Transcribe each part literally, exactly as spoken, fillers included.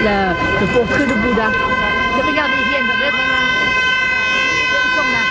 Le, le portrait de Bouddha. Regardez, ils viennent. Ils sont là.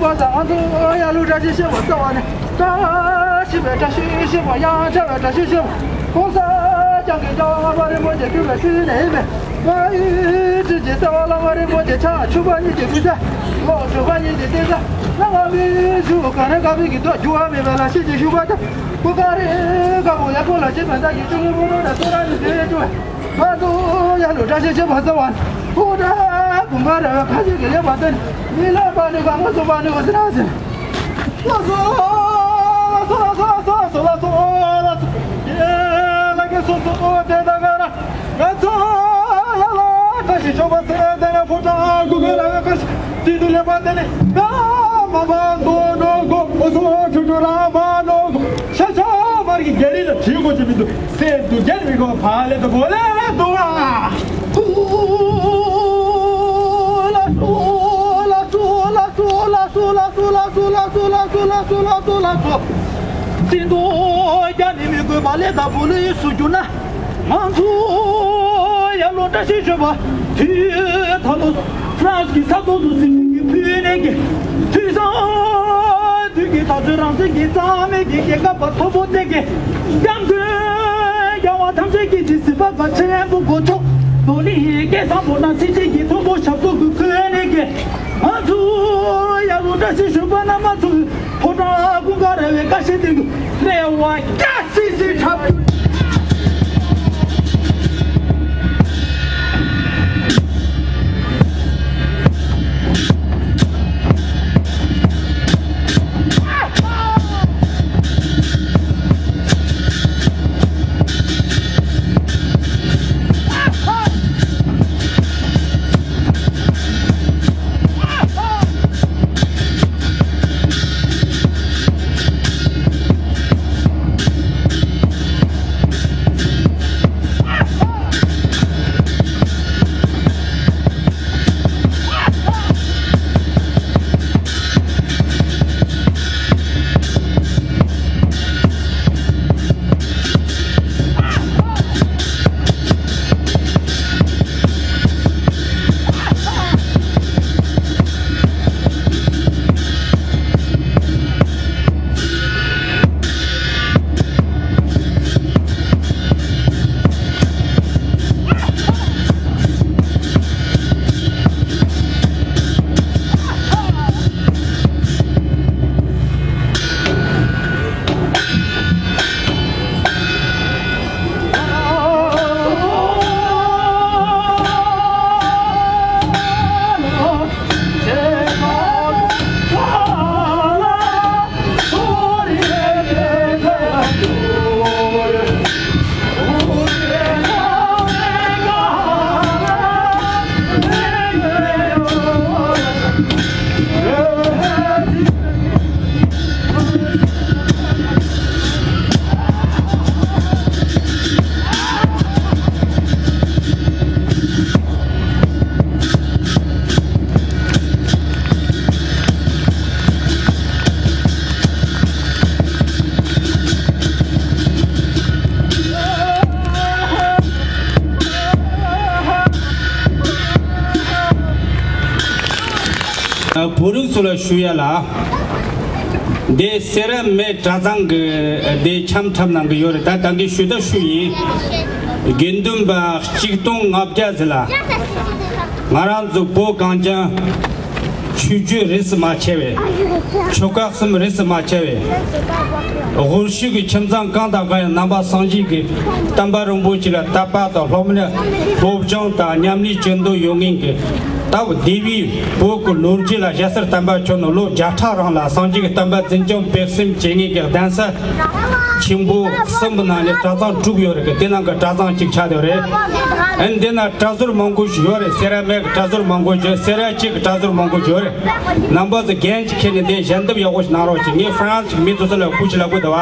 ང་ཚོ་ཡར་ལུང་བཀྲ་ཤིས་ཤོད་པ་རྩ་བ་ནས། བཀྲ་ཤིས་པའི་བཀྲ་ཤིས་ཤོད་པ། ཡང་བཀྲ་བའི་བཀྲ་ཤིས་ཤོད་པ། ༸གོང་ས་༸སྐྱབས་མགོན་ཆེན་པོ་རིན་པོ་ཆེ་སྤྲུལ་པའི་ཤུལ་ནས་ཡིན་པས། ང་ཡི་ཁྲི་ཆེན་གསང་བ་བླ་མ་རིན་པོ་ཆེ། ཕྱག་ཕྱུག་པ་ཉིད་ཀྱི་སྐུ་ཚེ། ལོ་དྲུག་པ་ཉིད་ཀྱི་བསྟན་རྩ། ལ་ང་མི་ཞུ་ག་རེ་ག་བི་གི་ཐོག་འགྱུར་བ་མེད་པ་ལ་ཤེས་ཀྱི་ཞུ་བ་དང་། སྐུ་ག་རེ་ག་བོ་ཡག་པོ་ལ་ཆེ་བ་དག་གི་ཆུ་ངན་པོ་རོ་དང་སོ་ར་ནི་ཟེར་བའི་ཆུ་བ། ང་ཚོ་ཡར་ལུང་བཀྲ་ཤིས་ཤོད་པ་རྩ་བ་ནས། ཕོ་བྲང་དགུན་ཁ་ར་བའི་ཁ་ཤས་ཀྱི་ལེགས་པ་དེ་ནི་མི་ལ་པ་ནི་གང་སོ་པ་ནི་འོ་ཟེར་ར་ཟེར། ལགས་སོ། ལགས་སོ། ལགས་སོ། ལགས་སོ། ལགས་སོ། ལགས་སོ། ཡེ་ལ་གེ་སོ་སོ། འོ་དེ་ད་ག་ར་ང་ཚོ་ཡར་ལུང་བཀྲ་ཤིས་ཤོད་པ་ཟེར་དེ་ནས་ཕོ་བྲང་དགུན་ཁ་ར་བའི་ཁ་ཤས་དེ་དུ་ལེགས་པ་དེ་ནི་ང་མ་མ་འདོ་འདོ་གོ། འོ་སོ་ཁྲུ་ཁྲུ་ར་མ་འདོ་གོ། ཤ་ཤ་མར་གྱི་རྒྱ་རི་ལ་བྲིས་དགོས་ཀྱི་མི་འདུག་སེ་འདུག་རྒྱ་རི་གོ་ཕ་ལེ་དུ་བོ་ལེ་དུ་ཨ། ལ་སུ་ལ་སུ་ལ་སུ། སིན་དུ་རྒྱ་ནི་མི་དགོས་པ་ལས་ད་བུ་ལུ་ཡི་སུ་རྒྱུ་ན། ང་ཚོ་ཡར་ལུང་བཀྲ་ཤིས་ཤོད་པ། དུས་ད་ལོ་ཧྥ་རན་སི་གི་ས་ཐོག་ཏུ་སྲིད་དོན་གྱི་ཕུལ་ནས་ཀྱི་དུས་སང་དུས་ཀྱི་ད་ཚོད་རང་བཙན་གྱི་རྩ་མེད་ཀྱི་རྒྱལ་ཁབ་པ་མཐོ་པོ་དེ་གི་སྐྱབས་མགོན་རྒྱལ་བ་ཐམས་ཅད་ཀྱི་དེ་སྲིད་པ་ག་ཆེན་པོ་གོ་ཆོག་ནོ་ལི་ཡི་སྐད་བཟང་པོ་ན་སྲིད་ཅིག་གི་མཐོན་པོ་ཞབས་སོར་གྱི་ཁོལ་ནས་ཀྱི་ང་ཚོ་ཡར་ལུང་བཀྲ་ཤིས་ཤོད་པ་ན་མ་ཚུགས། ཕོ་བྲང་དགུན་ཁ་ར་བའི་ཀ་ཤེད་དེ་གི་རེ་བ་རྒྱ་སྲིད་སྲིད་འཁྲབ། བོད་རིགས་ཚོ་ལ་ཞུ་ཡ་ལ། འདི་སེ་ར་སྨད་གྲྭ་ཚང་གི་འདི་འཆམ་འཁྲབ་གནང་གི་ཡོད་རེད། ད་ད་གི་ཞུ་ད་ཞུ་ཡིན། དགེ་འདུན་པ་གཅིག་སྟོང་ལྔ་བརྒྱ་ཟེར་ལ། ང་རང་ཚོ་བོད་གངས་ཅན་ཆོས་བརྒྱུད་རིས་སུ་མ་ཆད་པའི། ཆོལ་ཁ་གསུམ་རིས་སུ་མ་ཆད་པའི། དབུ་ཤུགས་ཀྱི་ཁྱིམ་ཚང་གང་དང་གང་ཡང་ནང་པ་སངས་རྒྱས་ཀྱི་བསྟན་པ་རིན་པོ་ཆེ་ལ་དད་པ་དང་སློབ་གཉེར་སློབ་སྦྱོང་དང་ཉམས་ལེན་བྱེད་འདོད་ཡོད་མཁན་གྱི་སྟབས་བདེ་བའི་བོད་ཀྱི་ལོ་རྒྱུས་ལ་ཞྭ་སེར་བསྟན་པ་ཁྱོན་ནས་ལོ་བརྒྱ་ཕྲག་རིང་ལ་སངས་རྒྱས་ཀྱི་བསྟན་པ་འཛིན་སྐྱོང་སྤེལ་གསུམ་བྱེད་མཁན་གྱི་གདན་ས་ཆེན་པོ་གསུམ་གྱི་ནང་ནས་གྲྭ་ཚང་དྲུག་ཡོད་རེད། དེ་ནང་གི་གྲྭ་ཚང་གཅིག་ཆགས་ཡོད་རེད། ཨ་ནི་འདི་ན་གྲྭ་ཟུར་མང་པོ་ཞིག་ཡོད་རེད། སེ་ར་སྨད་ཀྱི་གྲྭ་ཟུར་མང་པོ་ཞིག་སེ་ར་བྱེས་ཀྱི་གྲྭ་ཟུར་མང་པོ་ཞིག་ཡོད་རེད། རྣམ་པ་ཚོ་འགན་ཅིག་འཁྱེར་ནས་འདི་ཞལ་འདེབས་ཡག་པོ་ཞིག་གནང་རོགས་ཞེས་ངས་ཧྥ་རན་སི་གི་མི་ཚོ་ཚོ་ལ་སྐུ་ཞིག་ལབ་དགོས་འདུག་བ།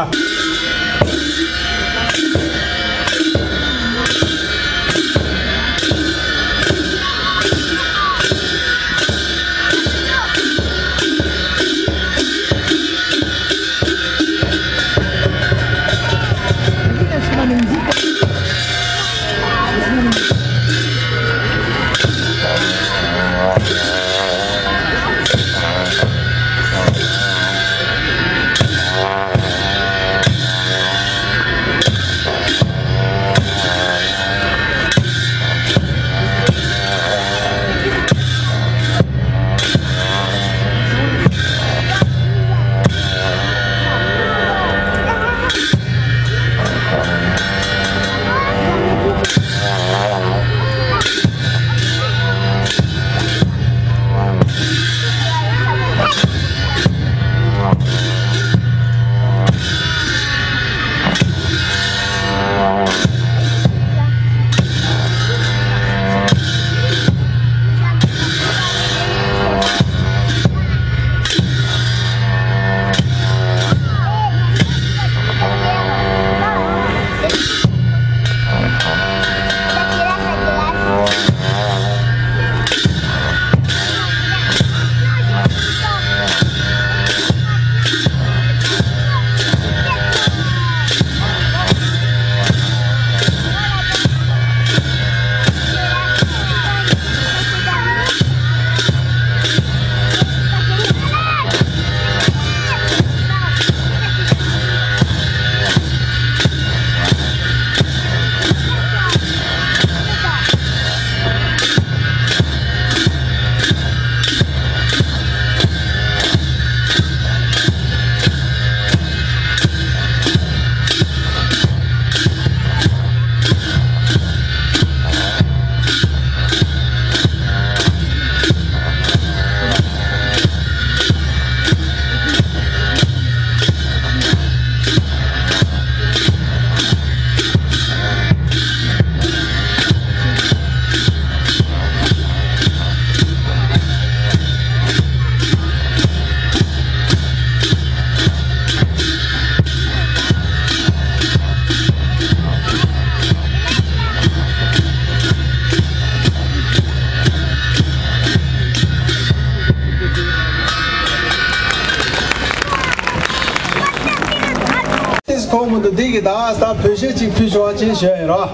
ཁོང་མི་འདུག་འདི་གི་ད་ད་བོད་གཞས་གཅིག་ཕུལ་ཆོག་པ་ཅིག་ཞུ་ཡིན་རོགས།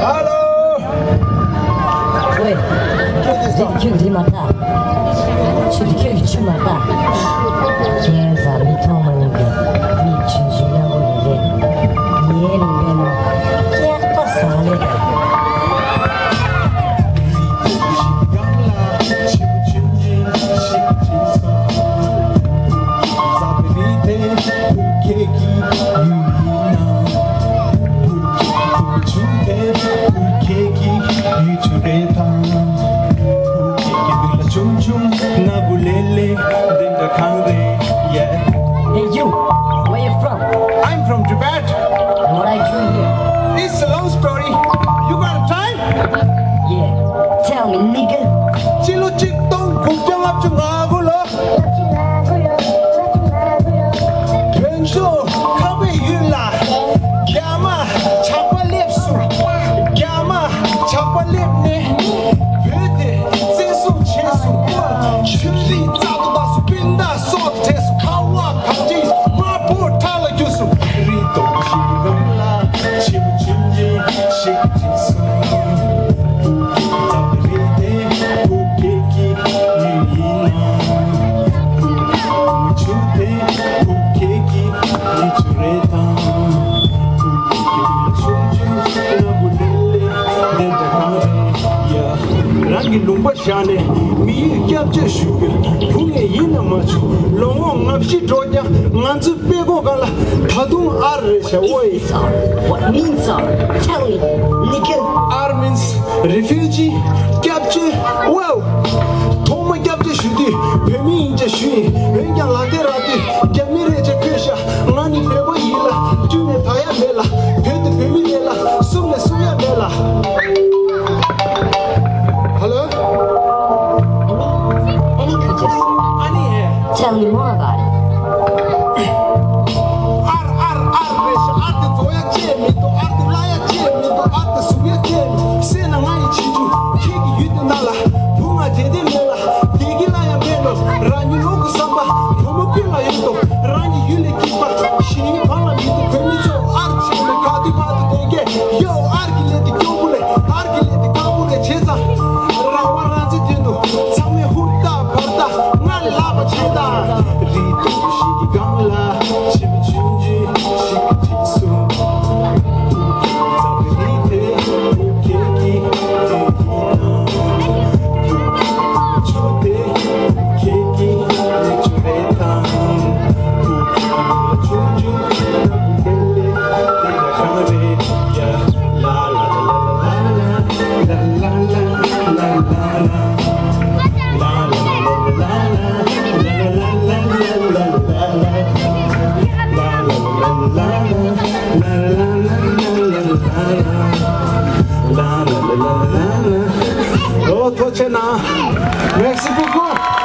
ཧ་ལོ། ཝེ། འདི་ཁྱོད་རིག་མ་ཐག་ཆུ་འདི་ཁྱོད་ཀྱི་ཆུ་མ་ཐག་ཁྱེད་ས་མི་ཐོག་མ་ཡིན་པའི་མི་ཆུང་ཆུང་ནང་གོ་ལེ་ལེ། ངའི་རིག་པའི་ནང་སྐྱག་པ་ཟ་ལེ་དང་། Hey you, where you from? I'm from Tibet. What are you doing here? It's a long story. You got time? Yeah, tell me, nigga. ཕྱི་ལོ་ཆིག་སྟོང་དགུ་བརྒྱ་ལྔ་བཅུ་ང་དགུ་ལོ། བོད་ལྗོངས་ཁམས་པའི་ཡུལ་ལ་རྒྱ་མ་ཇག་པ་སླེབས་སོང་། རྒྱ་མ་ཇག་པ་སླེབས་ནས་བོད་དེ་བཙན་བཟུང་བྱས་སོང་། ཆོས་རིག་རྩ་དོ་པ་སུ་སྤུན་ཟླ་སོགས་བྲལ་སོང་། ཁ་བ་གངས་ཅན་དམར་པོ་ཁྲག་ལ་བསྒྱུར་སོང་། རི་དྭགས་ཤིག་གམ་ལ་ཆེན་པོ་ཆུང་ཆུང་ཞིག་བྱས་སོང་། རང་གི་ལུང་པ་བཞག་ནས་མི་ཡུལ་སྐྱབས་བཅོལ་ཞུ་རྒྱུ་བུ་ངས་ཡིན་ན་མ་བྱུང་། ལོ་ངོ་ལྔ་བཞི་འགྲོ་ཀྱང་ང་ཚོའི་དཔྲལ་ཀོ་སྒང་ལ་ད་དུང་ཨར་རེད་ཤག་ཨོའི། What means are? Tell me, nigga. R means refugee, སྐྱབས་བཅོལ། ཝའོ། ཐོག་མ་སྐྱབས་བཅོལ་ཞུ་དུས་བོད་མི་ཡིན་ཅེས་ཞུས་ཡིན། འོན་ཀྱང་ལ་དེ་རག་དུས་རྒྱ་མི་རེད་ཅེས་བཀོད་ཤག་ང་ནི་བོད་པ་ཡིན་ལ་བསྐྱུར་ནས་ད་ཡ་མེད་ལ། བོད་དེ་བོད་མི་རེད་ལ་གསུམ་ནས་གསུང་ཡ་མེད་ལ། Hello? Any, any coaches? Ani hai. Tell me more about it. ཨར་ཨར་ཨར་རེད་ཤག་ཨར་དེ་རྫོགས་ཡ་ཅེས་མི་འདུག་ཨར་དེ་བརླག་ཡ་ཅེས་མི་འདུག་ཨར་དེ་ཟུག་ཡ་ཅེས་མི་འདུག་སེམས་ནང་ང་ཡི་ཆེ་ཆུང་ཁྱེད་ཀྱི་ཡུལ་དེ་ནང་ལ་བུ་ང་རྗེས་དེ་མེད་ལ། བདེ་སྐྱིད་ལ་ཡང་མེད་ལོ། རང་ཉིད་ལོག་གི་བསམ་པ་བུ་མོ་ཀུན་ལ་ཡོད་དོ། རང་གི་ཡུལ་ལས་སྐྱིད་པ་གཞན་ཡུལ་གང་ལ་མི་འདུག་བོད་མི་ཚོ་ཨར་ཆེན་མོ་ག་དུས་ག་དུས་བསྡད་གས། ཡོ་ཨར་གི་ལས་དེ་སྐྱོ་པོ་ལས་ཨར་གི་ལས་དེ་དཀའ་པོ་ལས་བྱས་ཙང་རང་དབང་རང་བཙན་དོན་དུ་ཚང་མས་ཧུར་ཐག་བར་ཐག་སྔར་ལས་ལྷག་པ་བྱས་དང་། རི་དྭགས་ཤིག་གི་སྒང་ལ་ཆེན་པོ་ཆུང་ཆུང་ཞིག་གི་ཚུགས་སོང་། ཨོ་ཐུགས་རྗེ་གནང་། Merci beaucoup.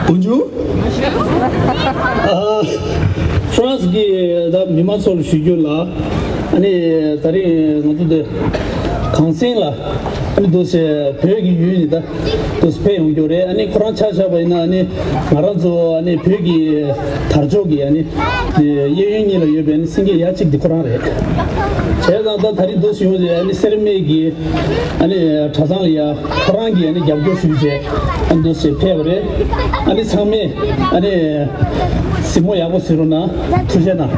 Bonjour. ཨ། ཧྥ་རན་སི་གི་ད་མི་མང་ཚོ་ལ་ཞུ་རྒྱུ་ལ། ཨ་ནི་ད་རིང་ང་ཚོ་འདི་གངས་སེང་ལ་ཨ་ནི་འདུག་སེ་བོད་ཀྱི་ཡུལ་ནས་ད་འདུག་སེ་ཕེབས་ཡོང་རྒྱུ་རེད། ཨ་ནི་ཁོ་རང་ཆ་བཞག་པ་ཡིན་ན། ཨ་ནི་ང་རང་ཚོ་ཨ་ནི་བོད་ཀྱི་དར་ལྕོག་གི་ཨ་ནི་གཡས་གཡོན་གཉིས་ལ་ཡོད་པའི་ཨ་ནི་སེང་གེ་ཡ་གཅིག་འདི་ཁོ་རང་རེད། བྱས་ཙང་ད་ད་རིང་འདུག་སེ་ཡོང་རྗེས་ཨ་ནི་སེར་སྨད་ཀྱི་ཨ་ནི་གྲྭ་ཚང་ལ་ཡ་ཁོ་རང་གིས་ཨ་ནི་རྒྱབ་སྐྱོར་ཞུས་རྗེས་ཨ་ནི་འདུག་སེ་ཕེབས་པ་རེད། ཨ་ནི་ཚང་མས་ཨ་ནི་གཟིགས་མོ་ཡག་པོ་གཟིགས་རོགས་གནང་། ཐུགས་རྗེ་གནང་།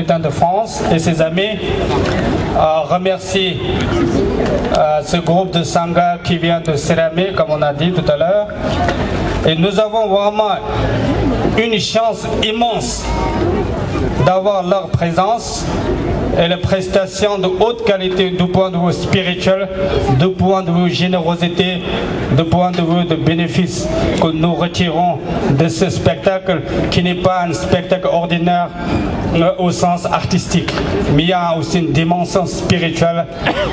Président de France et ses amis, euh, remercie euh, ce groupe de Sangha qui vient de Séramé, comme on a dit tout à l'heure. Et nous avons vraiment une chance immense d'avoir leur présence et les prestations de haute qualité du point de vue spirituel, du point de vue générosité, du point de vue de bénéfice que nous retirons de ce spectacle qui n'est pas un spectacle ordinaire euh, au sens artistique, mais il y a aussi une dimension spirituelle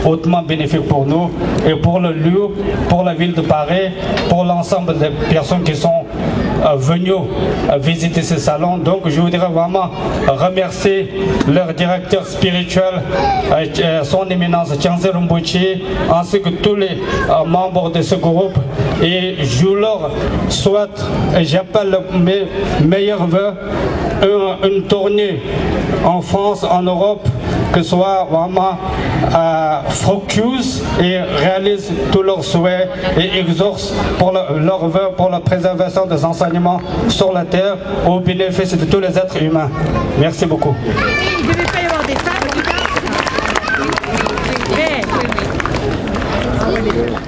hautement bénéfique pour nous et pour le lieu, pour la ville de Paris, pour l'ensemble des personnes qui sont euh, venues euh, visiter ce salon. Donc je voudrais vraiment remercier leur directeur spirituel, euh, euh, son éminence Khyentse Rinpoche, ainsi que tous les euh, membres de ce groupe. Et je leur souhaite, et j'appelle mes meilleurs vœux, une, une tournée en France, en Europe, que soit vraiment euh, fructueuse et réalise tous leurs souhaits et exauce pour le- leurs vœux pour la préservation des enseignements sur la terre au bénéfice de tous les êtres humains. Merci beaucoup. Il ne devait pas y avoir des femmes. Eh.